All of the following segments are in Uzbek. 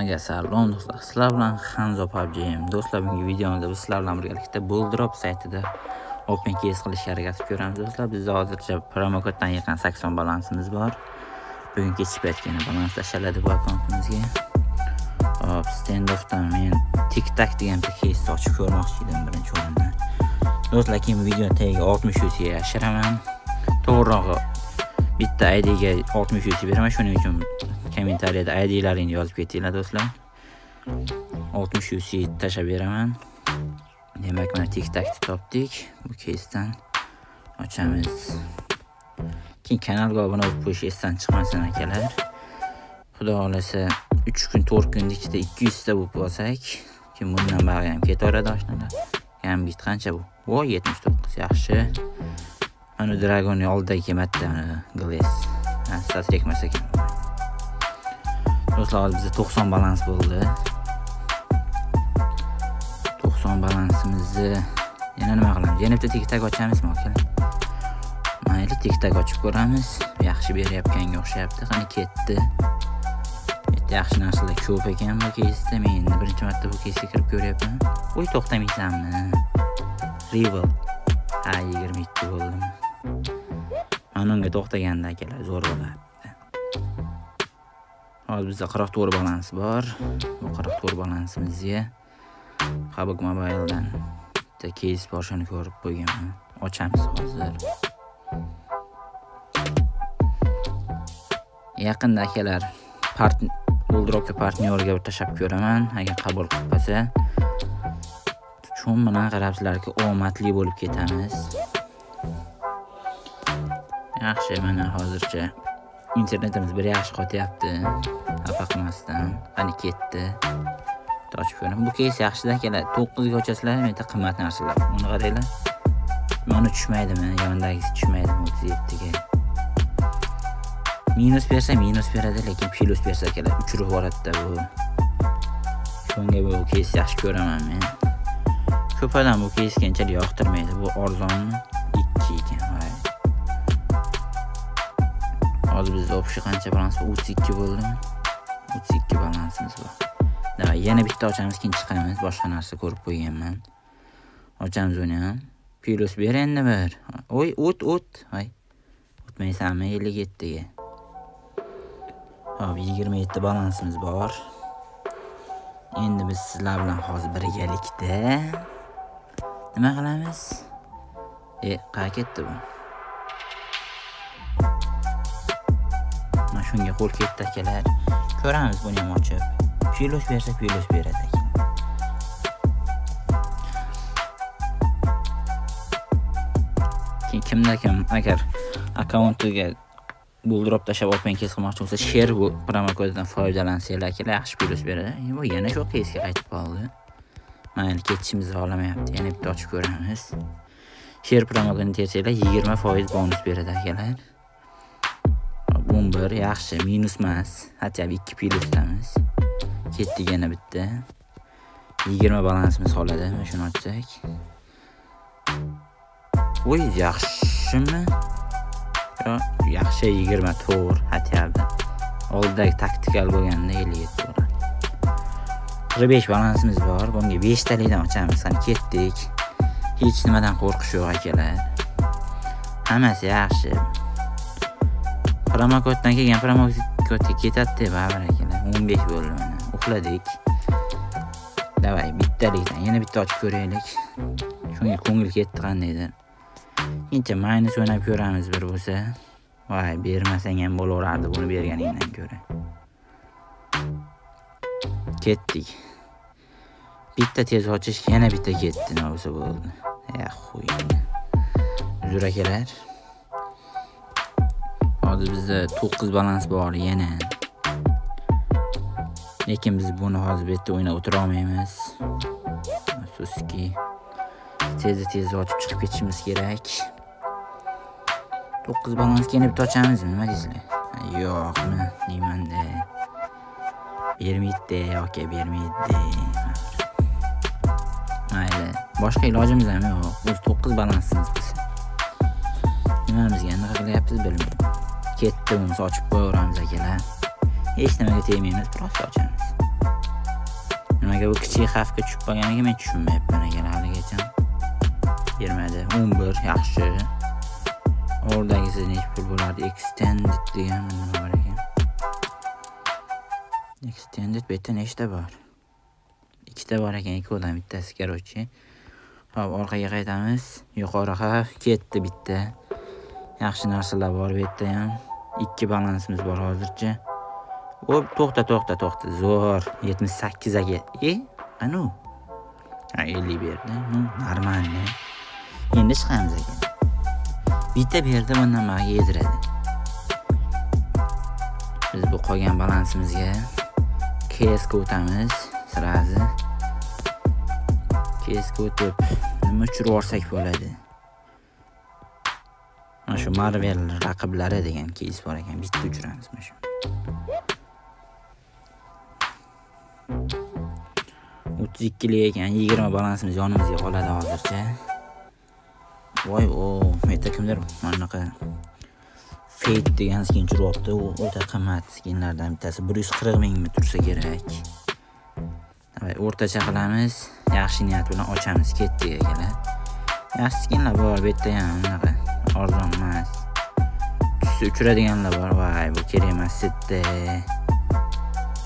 Hammaga salom do'stlar. Sizlar bilan Hanzo PUBG. Do'stlar, bugungi videomizda biz sizlar bilan birgalikda Bulldrop saytida open case qilishga harakat qilib ko'ramiz do'stlar. Bizda hozircha promokoddan yig'gan 80 balansimiz bor. Bugun kechki paytgina balans tashaladi bu akkauntimizga. Hop, Standoffdan men Tik Tak degan bir case ochib ko'rmoqchi edim birinchi o'rinda. Do'stlar, keyin video tagiga 60 UC yashiraman. To'g'rirog'i bitta ID ga 60 UC beraman. Shuning uchun kommentariyada IDlaringni yozib ketinglar do'stlar. 60 UC tashlab beraman. Demak, mana Tik Takni topdik. Bu casedan ochamiz. Keyin kanalga obuna bo'lib qo'yish esdan chiqmasin akalar. Xudo xohlasa 3 kun 4 kun ichida 200 ta bo'lib olsak, keyin bundan bog'i ham ketaveradi oshnalar. Gambit qancha bu? Voy, 79 yaxshi. Mana Dragonning oldidagi kelmadida mana Glass. Ha, StatTrak emas ekan. Do'stlar, hozir bizda 90 balans bo'ldi. 90 balansimizni yana nima qilamiz? Yana bitta Tik Tak ochamizmi akalar? Mayli, Tik Tak ochib ko'ramiz. Yaxshi beryapganga o'xshayapti. Qani ketdi. Bitta yaxshi narsalar ko'p ekan bu case'da. Men endi birinchi marta bu case'ga kirib ko'ryapman. Voy, to'xtamaysanmi? Rival. Ha, 22 bo'ldimi? Mana unga to'xtaganda akalar zo'r bo'lardi. Hozir bizda 44 balans bor. Bu 44 balansimizga PUBG Mobile'dan bitta case bor, shuni ko'rib qo'yganman. Ochamiz hozir. Yaqinda akalar Bulldropga partnyorga tashlab ko'raman, agar qabul qilib qolsa. Shu bilan qarabsizlarki, omadli bo'lib ketamiz. Yaxshi, mana hozircha internetimiz bir yaxshi qotyapti. Xafa qilmasdan. Qani ketdi. Bitta ochib ko'raman. Bu case yaxshida akalar. 9 ga ochasizlar, menda qimmat narsalar. Uni qaranglar. Mana tushmaydimi? Yonidagisi tushmaydimi 37 ga? Minus bersa minus beradi, lekin plyus bersa akalar uchirib yuboradi-da bu. Shunga bu case yaxshi ko'raman men. Ko'p odam bu case'ga unchalik yoqtirmaydi. Bu arzonmi? 2 ekan, voy. Hozir bizda общий qancha balans bor? 32 bo'ldimi? 32 balansimiz bor. Давай, yana bitta ochamiz, keyin chiqamiz. Boshqa narsa ko'rib qo'yganman. Ochamiz uni ham. Plyus ber endi bir. Oy, o't, o't. Voy. O'tmaysanmi 57 ga? Hop, 27 balansimiz bor. Endi biz sizlar bilan hozir birgalikda nima qilamiz? Qayerga ketdi bu? Mana shunga qo'l ketdi akalar. Ko'ramiz buni ham ochib. Plyus bersa plyus beradi ekan. Keyin kimda kim agar akkauntiga Bulldrop tashlab open case qilmoqchi bo'lsa, share bu promokodidan foydalansanglar akalar yaxshi plyus beradi. Bu yana shu case'ga qaytib qoldi. Mayli, ketishimizni xohlamayapti. Yana bitta ochib ko'ramiz. Share promokodini tersanglar 20% bonus beradi akalar. 11 yaxshi, minus emas. Хотя бы 2 plyusdamiz. Ketdik yana bitta. 20 balansimiz qoladi. Mana shuni ochsak. Voy, yaxshimi? Yo, yaxshi 24 хотя бы. Oldidagi taktikal bo'lganda 57 bo'ladi. 45 balansimiz bor. Bunga 5 talikdan ochamiz. Qani ketdik. Hech nimadan qo'rqish yo'q akalar. Hammasi yaxshi. Promokoddan kelgan promokodga ketadi baribir akalar. 15 bo'ldi mana. Uxladik. Давай, bittalikdan yana bitta ochib ko'raylik. Shunga ko'ngil ketdi qandaydir. Keyincha minus o'ynab ko'ramiz bir bo'lsa. Voy, bermasang ham bo'laverardi buni berganingdan ko'ra. Ketdik. Bitta tez ochish, yana bitta ketdi, nima bo'lsa bo'ldi. Ya xuy. Uzr akalar. Hozir bizda 9 balans bor yana. Lekin biz buni hozir bu yerda o'ynab o'tira olmaymiz. Afsuski. Tez-tez ochib chiqib ketishimiz kerak. 9 balansga yana bitta ochamizmi? Nima deysizlar? Yo'qmi deyman-da. Bermaydi, aka, bermaydi. Mayli, boshqa ilojimiz ham yo'q. O'zi 9 balansimiz biz. Nimamizga anaqa qilyapmiz bilmayman. Ketdi, bo'lmasa ochib qo'yaveramiz akalar. Hech nimaga tegmaymiz, просто ochamiz. Nimaga bu kichik xavfga tushib qolganiga men tushunmayapman akalar haligacha. Bermadi. 11 yaxshi. O'rdagisi necha pul bo'lardi? Extended degan nima bor ekan? Extended bu yerda nechta bor? Ikkita bor ekan, ikkovidan bittasi, короче. Hop, orqaga qaytamiz. Yuqori xavf ketdi bitta. Yaxshi narsalar bor bu yerda ham. 2 balansimiz bor hozircha. Hop, to'xta, to'xta, to'xta. Zo'r. 78 aka. E, qani u? Ha, 50 berdi. Ну, нормально. Endi chiqamiz aka. Bitta berdi, bundan bog'iga yediradi. Biz bu qolgan balansimizga KS ga o'tamiz сразу. KS ga o'tib, nima uchirib yuborsak bo'ladi? Mana shu Marvel raqiblari degan кейs bor ekan, bitta uchiramiz mana shu. 32lik ekan, 20 balansimiz yonimizga qoladi hozircha. Voy, o, bu yerda kimdir mana bunaqa Fate degan skin uchiryapti. U o'ta qimmat skinlardan bittasi. 140 mingmi tursa kerak. Давай, o'rtacha qilamiz. Yaxshi niyat bilan ochamiz. Ketdik akalar. Yaxshi skinlar bor bu yerda ham, unaqa arzon emas. Tusi uchiradiganlar bor. Voy, bu kerak emas edi.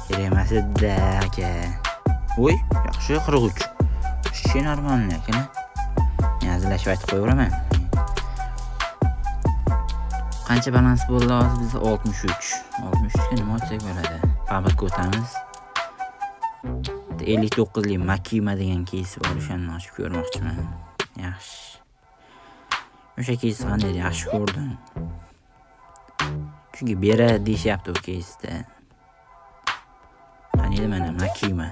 Kerak emas edi aka. Voy, yaxshi 43. Вообще нормально akalar. Men hazillashib aytib qo'yaveraman. Qancha balans bo'ldi hozir bizda? 63. 63 ga nima ochsak bo'ladi? Publicga o'tamiz. 59 lik Makima degan кейs bor, o'shani ochib ko'rmoqchiman. Yaxshi. O'sha кейs qanday yaxshi ko'rdim. Chunki beradi deyishyapti u keysda. Qani mana Makima.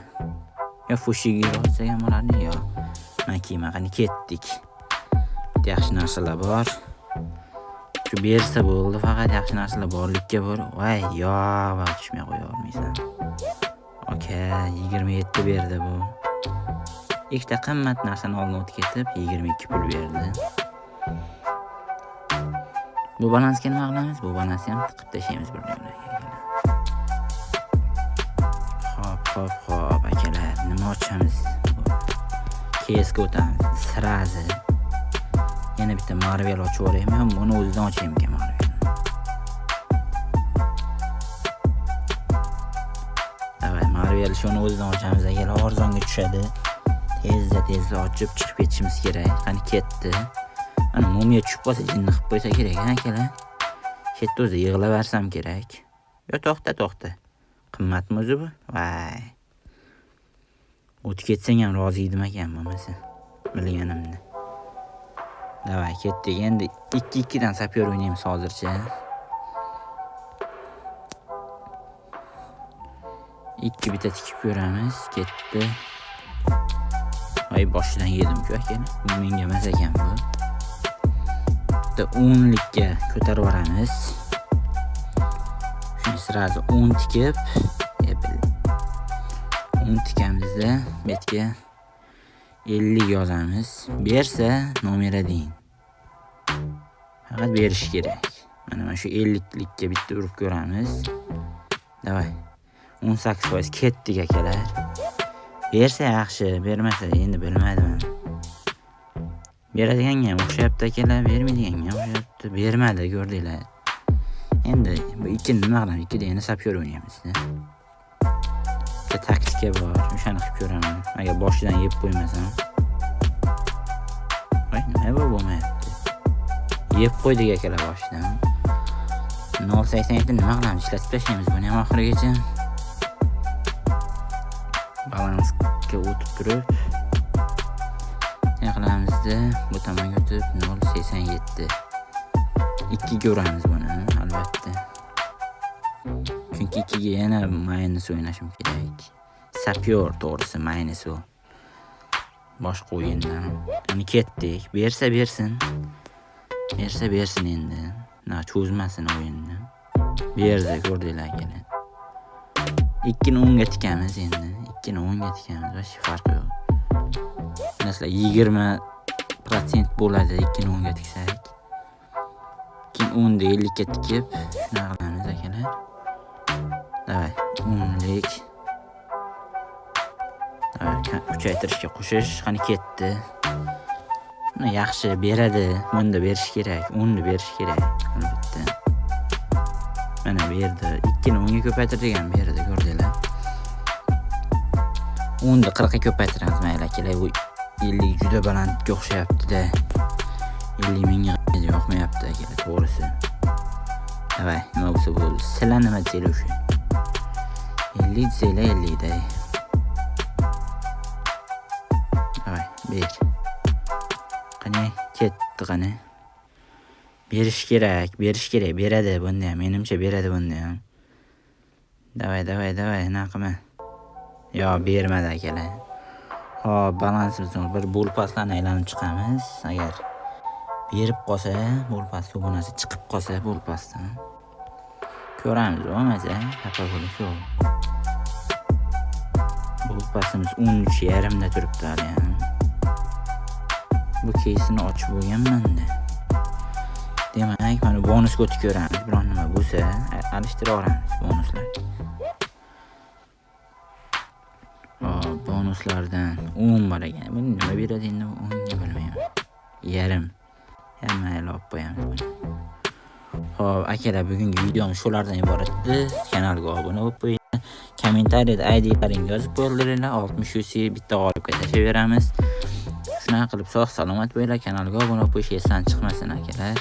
Yo Fushiguro olsak ham bo'lardi, yo Makima. Qani ketdik. Yaxshi narsalar bor. Shu bersa bo'ldi, faqat yaxshi narsalar borlikka bor. Voy, yo, va tushmay qo'ya olmaysan. Aka, 27 berdi bu. Ikkita qimmat narsani oldin o'tib ketib, 22 pul berdi. Bu balansga nima qilamiz? Bu balansni ham tiqib tashlaymiz bir joyga. Hop, hop, hop, akalar, nima ochamiz? KS ga o'tamiz. Сразу. Yana bitta Marvel ochib yuboraymi? Yo, buni o'zidan ochaymikan Marvel? Давай, Marvel shuni o'zidan ochamiz akalar, arzonga tushadi. Tezda tezda ochib chiqib ketishimiz kerak. Qani ketdi. Mana mumiya tushib qolsa jinni qilib qo'ysa kerak, ha akalar. Shu yerda o'zi yig'laversam kerak. Yo, to'xta, to'xta. Qimmatmi o'zi bu? Voy. O'tib ketsang ham rozi edim ekan bo'lmasa. Bilganimda. Давай, ketdik. Endi 2-2 dan sapyor o'ynaymiz hozircha. 2 bitta tikib ko'ramiz. Ketdi. Voy, boshidan yedim-ku aka. Bu menga emas ekan bu. Bitta 10likka ko'tarib yuboramiz. Shuni сразу 10 tikib, 10 tikamizda bu yerga 50 yozamiz. Bersa nomer deyin. Faqat berish kerak. Mana shu 50likka bitta urib ko'ramiz. Давай. 18% ketdik akalar. Bersa yaxshi, bermasa endi bilmadim. Beradiganga ham o'xshayapti akalar, bermaydiganga ham o'xshayapti. Bermadi, ko'rdinglar. Endi bu ikkini nima qilamiz? Ikkida yana sapyor o'ynaymiz-da. Bitta taktika bor, o'shani qilib ko'raman. Agar boshidan yeb qo'ymasam. Voy, nima bu bo'lmayapti? Yeb qo'ydik akalar boshidan. 0.87 nima qilamiz? Ishlatib tashlaymiz buni ham oxirigacha. Balansga o'tib turib ne qilamizda, bu tomonga o'tib 0.87. 2 ga uramiz buni albatta. Chunki 2 ga yana minus o'ynashim kerak. Sapyor to'g'risi minus u. Boshqa o'yindan. Qani ketdik. Bersa bersin. Bersa bersin endi. Na cho'zmasin o'yinni. Berdi, ko'rdinglar akalar. 2 ni 10 ga tikamiz endi. 2 ni 10 ga tikamiz, вообще farqi yo'q. Masalan 20% bo'ladi 2 ni 10 ga tiksak. Keyin 10 ni 50 ga tikib, shunaqa qilamiz akalar. Давай, 10lik. Kuchaytirishga qo'shish, qani ketdi. Buni yaxshi beradi, bunda berish kerak, 10 ni berish kerak albatta. Mana berdi. 2 ni 10 ga ko'paytirdik ham berdi, ko'rdinglar. 10 ni 40 ga ko'paytiramiz, mayli akalar, bu 50 juda balandga o'xshayapti-da. 50 mingga yoqmayapti akalar, to'g'risi. Давай, nima bo'lsa bo'ldi. Sizlar nima desanglar o'sha. 50 desanglar 50 da. Давай, ber. Qani, ketdi qani. Berish kerak, berish kerak, beradi bunda ham. Menimcha beradi bunda ham. Давай, давай, давай, nima qilma. Yo, bermadi akalar. Hop, balansimizni bir bo'lpaslarni aylanib chiqamiz. Agar berib qolsa, bo'lpas obunasi chiqib qolsa bo'lpasdan. Ko'ramiz, bo'lmasa xafa bo'lish yo'q. Bo'lpasimiz 13,5 da turibdi hali ham. Bu keysini ochib bo'lganman-da. Demak, mana bonusga o'tib ko'ramiz. Biron nima bo'lsa, alishtiraveramiz bonuslar. Hop, bonuslardan 10 bor ekan. Bu nima beradi endi 10 ga bilmayman. Yarim. Yarim mayli olib qo'yamiz buni. Xo'p, akalar, bugungi videom shulardan iborat edi. Kanalga obuna bo'lib qo'yinglar. Kommentariyada IDlaringni yozib qo'yinglar. 60 UC bitta g'olibga tashlab beramiz. Shunaqa qilib sog' salomat bo'linglar. Kanalga obuna bo'lib qo'yish esdan chiqmasin akalar.